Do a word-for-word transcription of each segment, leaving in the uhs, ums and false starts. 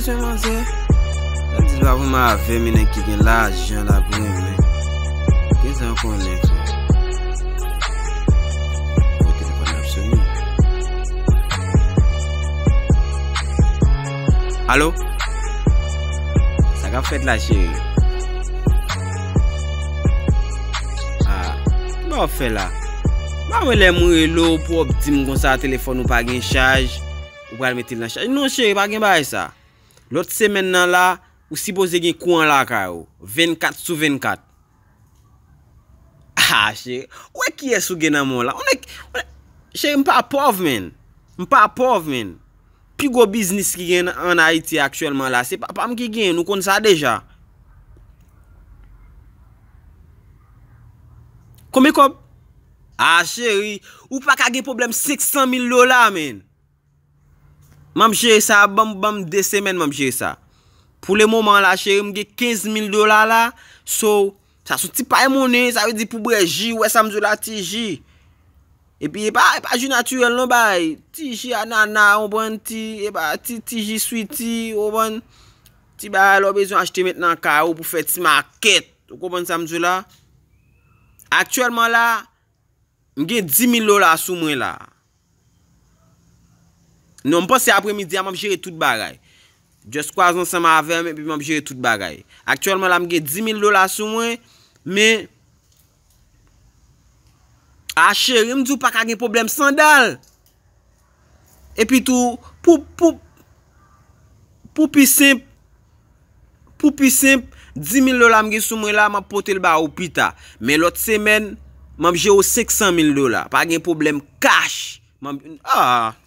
Se manzè. Sa di l pa pou m avè m, nèg ki gen lajan la pou renmen. Gen sa konnen frè. Bon, telefòn nan ap sonnen. Alo? Sa k ap fèt la, cheri? Ah, kisa w ap fè la? Ba mwen lè m rele w pou w ap di m konsa telefòn ou pa gen chaj, ou pral mete l nan chaj. Non, cheri, pa gen bagay sa. Lòt semèn nan la, ou sipoze gen kouran lakay ou, vennkat sou vennkat. Ah, cheri, ou wè kiyès ou gen nan men w la? Ou nèg, ou nèg, cheri, m pa pòv, menn. M pa pòv, menn. Pi gwo biznis ki gen ann Ayiti aktyèlman la, se papa m ki genyen, nou konn sa deja. Konbyen kòb? Ah, cheri, ou pa ka gen pwoblèm senk san mil dola, menn. M ap jere sa, ban m, ban m de semèn, m ap jere sa. Pou le moman la, cheri, m gen kenz mil dola la. So, sa se yon ti pay monnen, sa vle di pou bwè ji, ou wè sa m di w la, ti ji. Epi, e pa, e pa ji natirèl non, bay. Ti ji anana, ou konprann, ti, e pa, ti, ti ji switi, ou konprann. Ti bagay lè w bezwen achte met nan kay ou pou fè ti makèt. Ou konprann sa m di w la? Aktyèlman la, m gen dis mil dola sou mwen la. Non, m panse apremidi a, m ap jere tout bagay. Just kwaze ansanm avè m, epi m ap jere tout bagay. Aktyèlman la, m gen dis mil dola sou mwen, men, a cheri, m di w pa ka gen pwoblèm sandal. Epi tou, pou, pou, pou pi senp, Pou pi senp, dis mil dola m gen sou mwen la, m ap pote l ba ou pita. Men lòt semèn, m ap jere w senk san mil dola. Pa gen pwoblèm, cash. M ap, ah.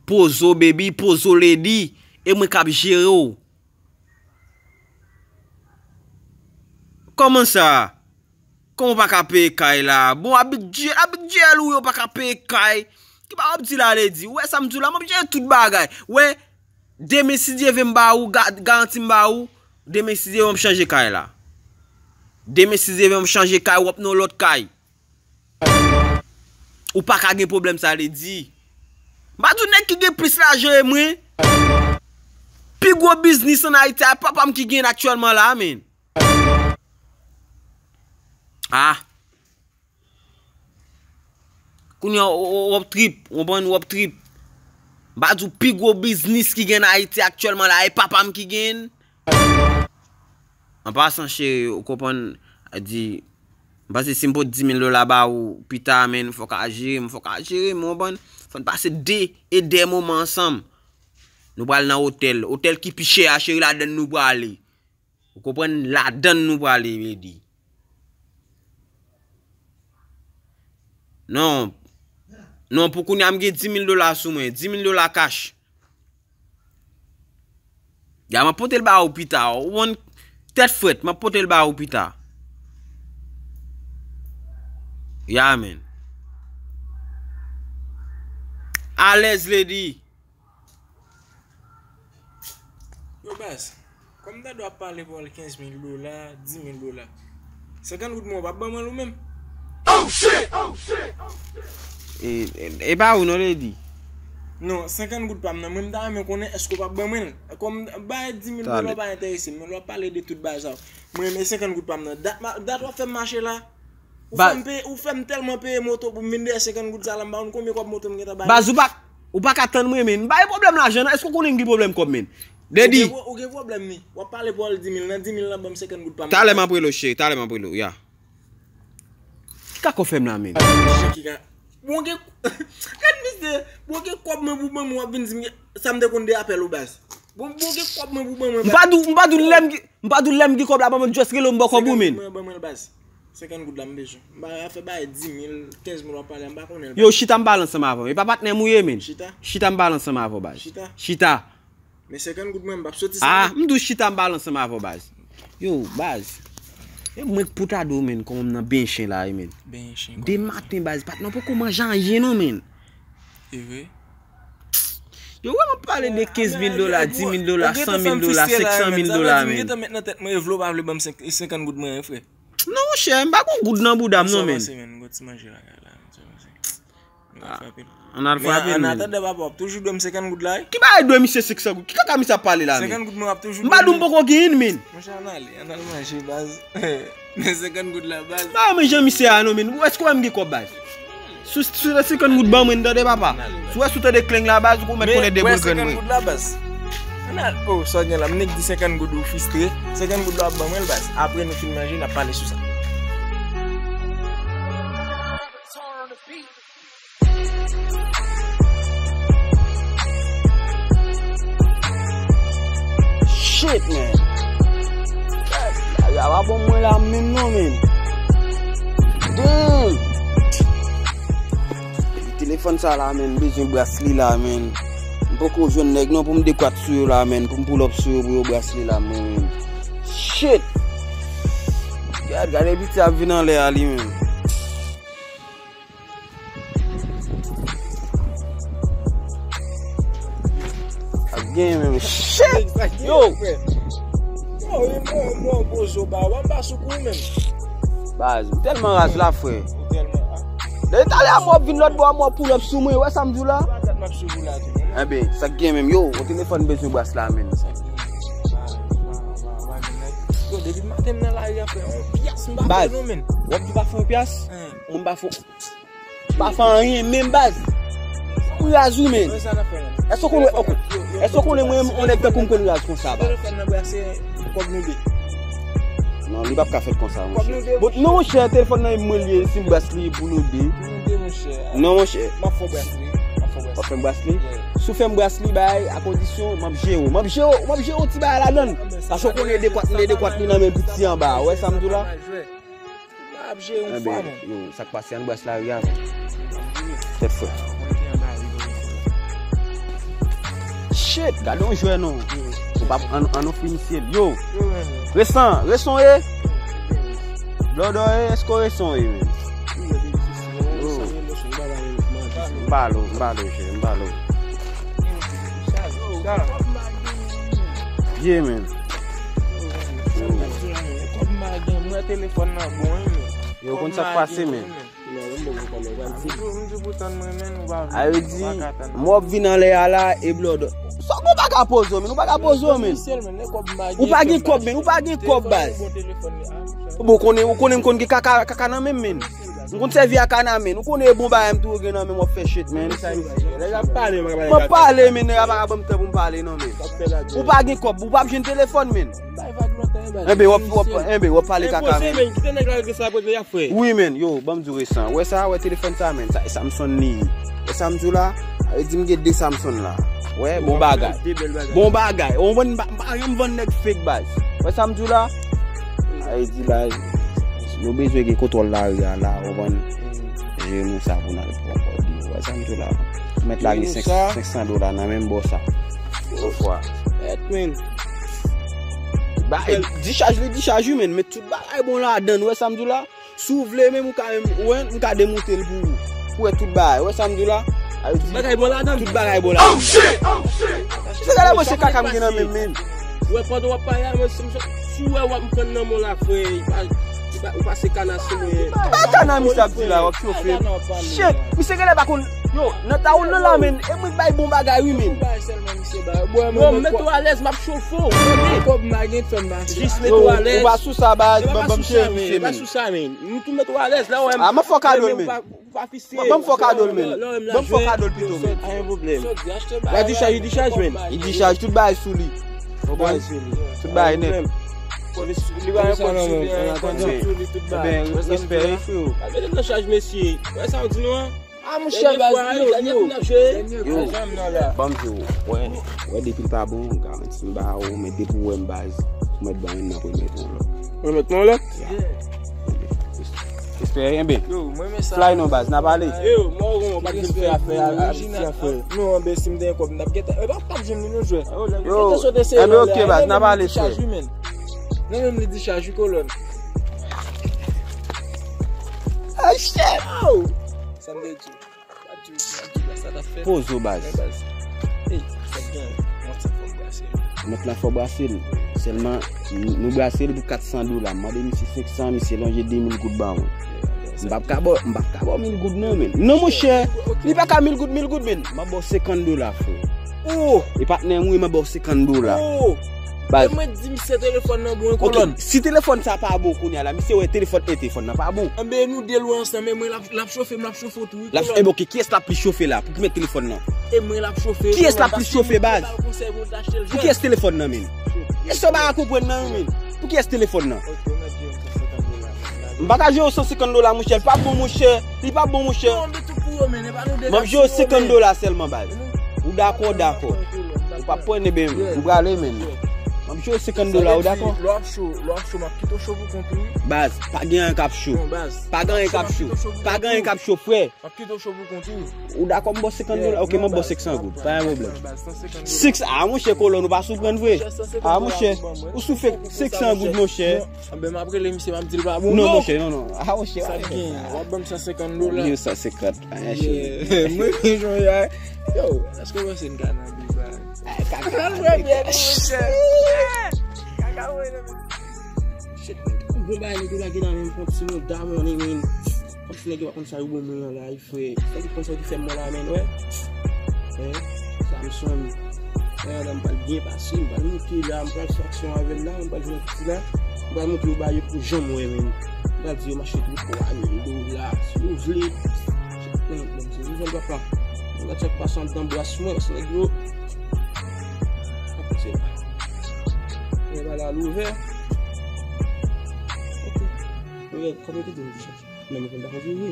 Pozo, baby, pozo, lady. E mwen k ap jere w. Kòman sa? Kòman w pa ka peye kay la? Bon, abidjèl, abidjèl ou yo pa ka peye kay. Ki bagay w ap di la, lady? Ou wè sa m di w la, m ap jere tout bagay. Wè, demen si Dye vle m ba ou, ga-, garanti m ba ou, demen si Dye vle m ap chanje kay la. Demen si Dye vle m ap chanje kay, w ap nan yon lòt kay. Ou pa ka gen pwoblèm sa, lady. M pa di w nèg ki gen plis lajan e mwen. Pi gwo biznis ann Ayiti a, papa m ki genyen l aktyèlman la, menn. Ah. Kounye a, w, w, w ap trip, w konprann, w ap trip. M pa di w pi gwo biznis ki gen Ayiti aktyèlman la, e papa m ki genyen l. An pasan, cheri, ou konprann, di, m panse si m pot dis mil dola ba ou pita, menn, fòk a jere m, fòk a jere m, w konprann? Fò n pase de e dè moman ansanm. Nou pral nan otèl. Otèl ki pi chè a, cheri, ladann nou prale. Ou konprann? Ladann nou prale, lady. Non. Non, pou kounye a, m gen dis mil dola sou mwen. Dis mil dola cash. Ya, m ap pote l ba ou pita. Ou konn tèt frèt, m ap pote l ba ou pita. Ya, menn. Alèz, lady. Yo, baz, kòm m ta dwe ap pale pou al kenz mil dola, dis mil dola. Senkant goud mwen, w p ap ban mwen l ou menm? E, e, e pa ou non, lady. Non, senkant goud pa m nan. Mwen, m ta renmen konnen èske w p ap ban mwen l. Kòm bay dis mil dola pa enterese m, men lè w ap pale de tout bagay sa yo. Mwen, men senkant goud pa m nan. Dat, ma-, dat w ap fè m mache la. Ou fè m peye, ou fè m tèlman peye moto pou m vin dèyè senkant goud sa la, m pa konn konbyen kòb moto m gentan bay. Baz, ou pa, ou pa ka tann mwen, men. M pa gen pwoblèm lajan, non. Èske w konnen m gen pwoblèm kòb, men? Ou gen pwo-, ou gen pwoblèm, wi. W ap pale pou al dis mil, nan dis mil lan, ban m senkant goud pa m. Talè m ap rele w, cheri, talè m ap rele w, ya. Ki kaka w fè m la, men? Ki kaka? Bon, gen, gad misye, bon, gen kòb mwen pou ban mwen, w ap vin di m sa m te konn de apèl ou, baz. Bon, bon, gen kòb mwen pou ban mwen, baz. M pa di w, m pa di w lè m gen, m pa di w lè m gen kòb la, ban mwen just rele w, m ba w kòb ou, men. Senkant goud mwen, ban mwen l, baz. Senkant goud la m bezwen. M pa afè bay dis mil, kenz mil w ap pale a, m pa konnen l, baz. Yo, chita m pale ansanm avè w. E pa patnè m ou ye, men. Chita. Chita m pale ansanm avè w, baz. Chita. Chita. Men senkant goud mwen, m p ap soti san. Ah, m di w chita m pale ansanm avè w, baz. Yo, baz. E mwen k pou ta di w, men, kòman m nan benyen chen la, wi, men. Benyen chen, kòman? De maten, baz, patnè w poko manje anyen, non, men. E vre? Yo, wè m ap pale de kenz mil dola, dis mil dola, san mil dola, senk san mil dola, men. Ou gentan met nan tèt mwen, e vle w pa vle ban m senk, senkant goud mwen, wi, frè. Non, monchè, m pa gon goud nan bouda m, non, men. Sa pase, men, gon ti manje lakay la, sa pase. N al frape l. Ann al frape l, men. An atandan, papa, w ap toujou dwe m senkant goud la, wi. Ki bagay dwe misye senkant goud? Ki kaka misye ap pale la, men? Senkant goud mwen ap toujou dwe. M pa di w m poko gen youn, men. Monchè, ann ale, ann al manje, baz. Men senkant goud la, baz. M pa renmen jan misye a, non, men. Ou èske w wè m gen kòb, baz? Sou, sou senkant goud ban mwen, tande, papa. Si w wè, si w tande kleng la, baz, ou mèt konnen debri grenn mwen. Senkant goud la, baz. Ann al, oh, sa w gen la, m nek di senkant goud ou fistre. Senkant goud la w ap ban mwen l, baz. Apre nou fin manje, n ap pale sou sa. Shit, man. Sa pa bon mwen la menm non, men. Damn. Telefòn sa la, men, m bezwen bras li la, men. M poko jwenn nèg non pou m dekwat sou yo la, men, pou m pull up sou yo, pou yo bras li la, men. Shit. Gad, gade piti ap vin anlè a li menm. Ap gen menm. Shit! Yo! Yo, e mwen, mwen, bozo ba, w ap ba sou kou menm. Baz, ou tèlman raz la, frè. Ou tèlman, ah. Depi talè a, mwen ap vin lòt bò, mwen ap pull up sou mwen, wè sa m di w la? Ou pa dat m ap sou ou la, tou, non? Enben, sa k gen menm, yo, yon telefòn bezwen bras la, menm. Yo, depi maten m nan lari a, frè, yon pyas m pa fè non, menn. Baz, w ap di w pa fè yon pyas? Mwen m pa fè, m pa fè anyen menm, baz. Ou raz wi, menn. Èske w konnen, èske w konnen mwen yon nèg tankou m konn raz konsa, baz? Telefòn nan brase, kòb nou de. Non, li p ap ka fèt konsa, monchè. Bon, non, monchè, telefòn nan e mwen li ye, si m bras li pou nou de. Pou nou de, monchè. Non, monchè. M ap fè w bras li. M ap fè w bras li. W ap fè m bras li? Yeah. Si w fè m bras li, bay, a kondisyon, m ap jere w. M ap jere w, m ap jere w ti bagay ladann. Paske w konnen dekwat, m gen dekwat li nan men piti anba. Ou wè sa m di w la? M ap jere yon fwa, non. Yo, sa k pase, ann bras lari a, non. Tèt frè. Shit, gade yon jwè, non. Ou pa, ann, ann ofri misye l. Yo. Resan, Resan ye? Blòdò ye, èske w Resan ye, menm? Yo. M pale w, m pale w, chè, m pale w. Yeah, man. Yo, konn sa k pase, man. A yo di, m w ap vin anlè a la, e blòdò. Sa w pa ka poze w, men, ou pa ka poze w, men. Ou pa gen kòb, men, ou pa gen kòb, baz. Bon, konnen, ou konnen m konn gen kaka, kaka nan men m, men. M konn sèvi ak ana, men. Ou konnen e bon bagay m tou gen nan men m w ap fè shit, men. M ap pale, men nèg la pa ka ban m tan pou m pale, non, men. Ou pa gen kòb, ou p ap jwenn telefòn, men. Enben, w ap, w ap, enben, w ap pale kaka, men. Wi, men, yo, ban m di w Resan. Wè sa, wè telefòn sa, men. Sa, e Samsung li ye. Wè sa m di w la? A yo di m gen de Samsung la. Wè, bon bagay. Bon bagay. Ou konprann, m pa, m pa janm vann nèg fake, baz. Wè sa m di w la? A yo di, baz, nou bezwen gen kontwòl lari a la, ou konprann? Jere nou sa pou n al pran kòb yo. Wè sa m di w la? Mèt lage senk, senk san dola nan menm bò sa. Yon fwa. Mèt, men. Ba, e, dichaj li, dichaj wi, men. Met tout bagay bon ladann, wè sa m di w la? Si w vle, menm ou ka, menm, ou wè, m ka demoute l pou ou. Pou wè tout bagay. Wè sa m di w la? Tout bagay bon ladann. Tout bagay bon ladann. Oh, shit! Oh, shit! Se gade mwen se kaka m gen nan men m, men. Ou wè, pandan w ap pale a, mwen, si m, si w wè w ap m pran nan men w la, frè, li pa, li pa, ou pase kana sou mwen. Ba kana misye ap di la, w ap chofe. Shit, misye genlè pa konn. Yo, nan tawon nan la, men. E mwen k bay bon bagay, wi, men. Yo, m met ou alèz, m ap chofe w. Kòb m pa gen, fè m pase. Jis met ou alèz. Ou pa sou sa, baz. Ban m cheri misye, men. M tou met ou alèz, la, w wè m. Ah, m ap fè w kado l, men. Ou pa fise. Ban m fè w kado l, men. Ban m fè w kado l pito, men. Pa gen pwoblèm. La dichaj, li dichaj, men. Li dichaj, tout bagay sou li. Tout bagay sou li. Tout bagay nèt. Li pa gen kòb sou li, an atandan. Enben, respè, wi, freo. Pa mete m nan chaj, mesye. Wè sa w di nou an? Ah, monchè, baz, yo, yo. Yo, ban m di w, wè, wè, depi l pa bon, m garanti m ba ou, men depi w wè m, baz, ou mèt ban m nan premye tan lòt. Ou mèt nan lòt? Espere, enben. Yo, mwen men sa. Fly non, baz, n ap ale. Yo, mwen ou pa t vin fè afè a, a, ti afè. Non, enben, si m te gen kòb, n ap gentan. E pa, pa t jwenn li non, jwè. Yo, enben, ok, baz, n ap ale, frè. Nan menm li dichaj, wi, kolòn. Ay, shit! Sa m te di. Pozo, baz. Mèt la fò brase l. Sèlman, nou, nou brase l pou kat san dola. M mande misye senk san, misye lonje de mil goud ba mwen. M p ap ka ba w, m p ap ka ba w mil goud non, men. Non, monchè, li pa ka mil goud, mil goud, men. M ap ba w senkant dola, frè. Oh! E patnè m, wi, m ap ba w senkant dola. Oh! Baz. E mwen di misye telefòn nan bon, e kolòn. Si telefòn sa pa bon kounye a la, misye wè telefòn e telefòn nan pa bon. Anben nou de lwen ansanm, e mwen l ap, l ap chofe m, l ap chofe w tou, wi, kolòn. L ap, e bon, ok, kiyès l ap plis chofe la pou ki mèt telefòn nan? E mwen l ap chofe. Kiyès l ap plis chofe, baz? Pou kiyès telefòn nan, men? E sa w pa ka konprann nan, men. Pou kiyès telefòn nan? M pa ka jere w san senkant dola, monchè. Li p ap bon, monchè. Li p ap bon, monchè. M ap jere w senkant dola sèlman, baz. Ou dakò, ou dakò. Ou p ap pran, ebyen, m prale, men. M ap jere w senkant dola, ou dakò? Lè w ap cho, lè w ap cho, m ap kite w cho pou kont ou, wi. Baz, pa gen anyen k ap cho. Pa gen anyen k ap cho. Pa gen anyen k ap cho, frè. M ap kite w cho pou kont ou. Ou dakò m ba w senkant dola? Ok, m ap ba w senk san goud. Pa gen pwoblèm. Senk san, ah, monchè, kolòn, ou pa sou prann vre. Ah, monchè, ou sou fèk senk san goud, monchè. Anben, m ap rele misye, m ap di l pa bon, non, non. Monchè, non, non. Ah, monchè, sa k gen? W ap ban m san senkant dola. Mil san senkant. Mwen, mwen, jan y a. Yo, èske w panse n ka nan biba? Kaka. Kaka, monchè. Kaka, monchè. Shit, bon bagay, nèg yo lage nan men m, fon ti mouda, money, men. Kòmsi nèg yo pa konn sa yo ban mwen an la, wi, frè. Sa ki konsa ki fè m mwen la, men, wè. Hein? Samson. Wè, la, m pral byen pase, m pral monte la, m pral fè aksyon avè l la, m pral jwenn piti la. M pral montre yo bagay yo pou janm wè, men. M pral di yo m achte tou twa mil dola, si yo vle. Chèk mwen, bon, se vizyon papa. M pral chèk pase anndan bras mwen, paske nèg yo. Ap pase la. Nèg la la louvè. Ok. Yo, kòm yo te di m di chèk. Men mwen konn pa konn vini.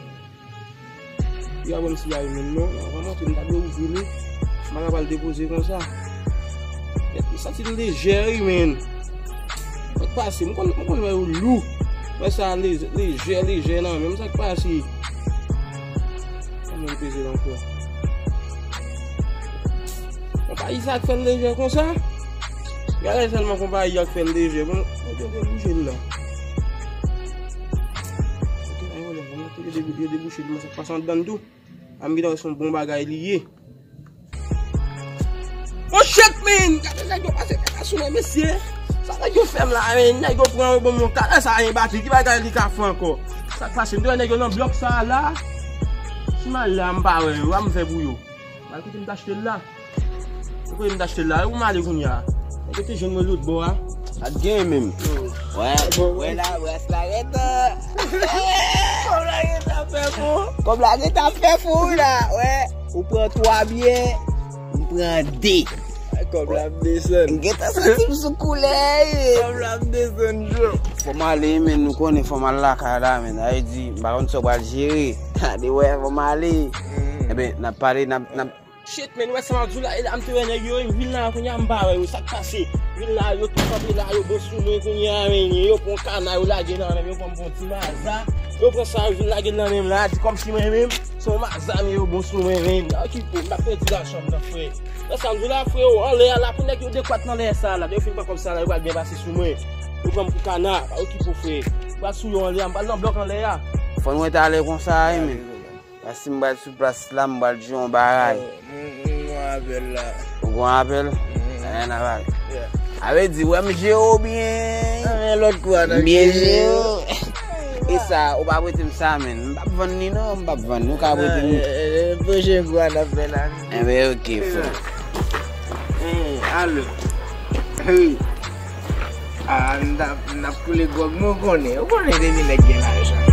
Yo ap wè m si a rimèn non. Nan, vrèman, tou m ta dwe ouvri li. M pa ka pral depoze konsa. Kèt, m santi l lejè, wi, men. Sa k pase? M konn, m konn wè yo lou. Wè sa lejè, lejè, lejè nan men m. Sa k pase? Ann nou peze l ankò. Konpayi sa k fè l lejè konsa? Gade sèlman konpayi a k fè l lejè. Bon, bon, bon, bon, bouje l la. Ok, ay, wè, bon, yo debou-, yo debouche l, men sa k pase anndan l tou. A m gentan wè se yon bon bagay li ye. Oh shit, man! Gade nèg yo pase kaka sou mwen, mesye. Sa nèg yo fè m la, men? Nèg yo pran yo ban m yon kaka, sa gen batri. Ki bagay li ka fè ankò? Sa k pase? M te wè nèg yo nan blòk sa a la. Si m al la, m pa wè yo. Sa m fè pou yo? M al kote m t achte l la. Ou kote m t achte l la, ou m ale kounye a. Nèg yo te jwenn mwen lòt bò a. Sa t genyen menm. Wè, wè la, wè s la gentan. Kòb la gentan fè fou. Kòb la gentan fè fou, wi la. Wè, ou pran twa byè, m pran de. Kòb la ap desann. M gentan santi m sou koulè, wi. Kòb la ap desann, Joe. Fò m ale, men nou konnen fò m al lakay la, men. Sa vle di, m pa konn sa w pral jere. Gade, wè, fò m ale. Enben, n ap pale, n ap, n ap Shit, men, ou wè sa m ap di w la, e la m te wè nèg yo, e vin la kounye a m pa wè yo, sa k pase? Vin la, yo tou kanpe la, yo bon sou mwen kounye a, men, yo pran kana, yo lage nan men m, yo pran m pou yon ti maza, yo pran sa, yo vin lage l nan men m la, di kòmsi mwen menm, se yon maza, men yo bon sou mwen, men, okipe w, m pa pèdi lajan m nan, frè. Wè sa m di w la, frè, anlè a la, pou nèg yo dekwat nan lè sa la, lè yo fin pran kòb sa la, yo pral byen pase sou mwen, yo pran m pou kana, pa okipe w, frè, m pral sou yo anlè a, m pral nan blòk anlè a. Fò nou ret ale konsa, wi, men. Paske m pral sou plas la, m pral di yon bagay. Oh, m, m gon apèl la. Ou gon apèl? Mm. Anyen nan bagay. Yeah. A vle di, wè m jere w byen. Anyen lòt kou a nan byen jere w. E sa, ou pa prete m sa, men. M p ap vann li, non, m p ap vann. Ou ka prete m. Eh, eh, eh, pwochen kou a n ap fè la. Enben, oke, frè. Eh, alo. Hey. Ah, n ap, n ap koule gwòg, men w konnen, w konnen depi nèg gen lajan.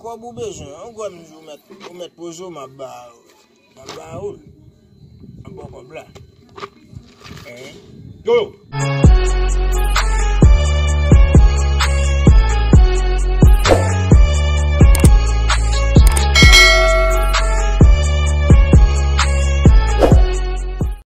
Kòb ou bezwen, yon gòm jou mèt, ou mèt poze w, m ap ba ou. M ap ba ou l. M ap ba w kòb la. Hein? Yo!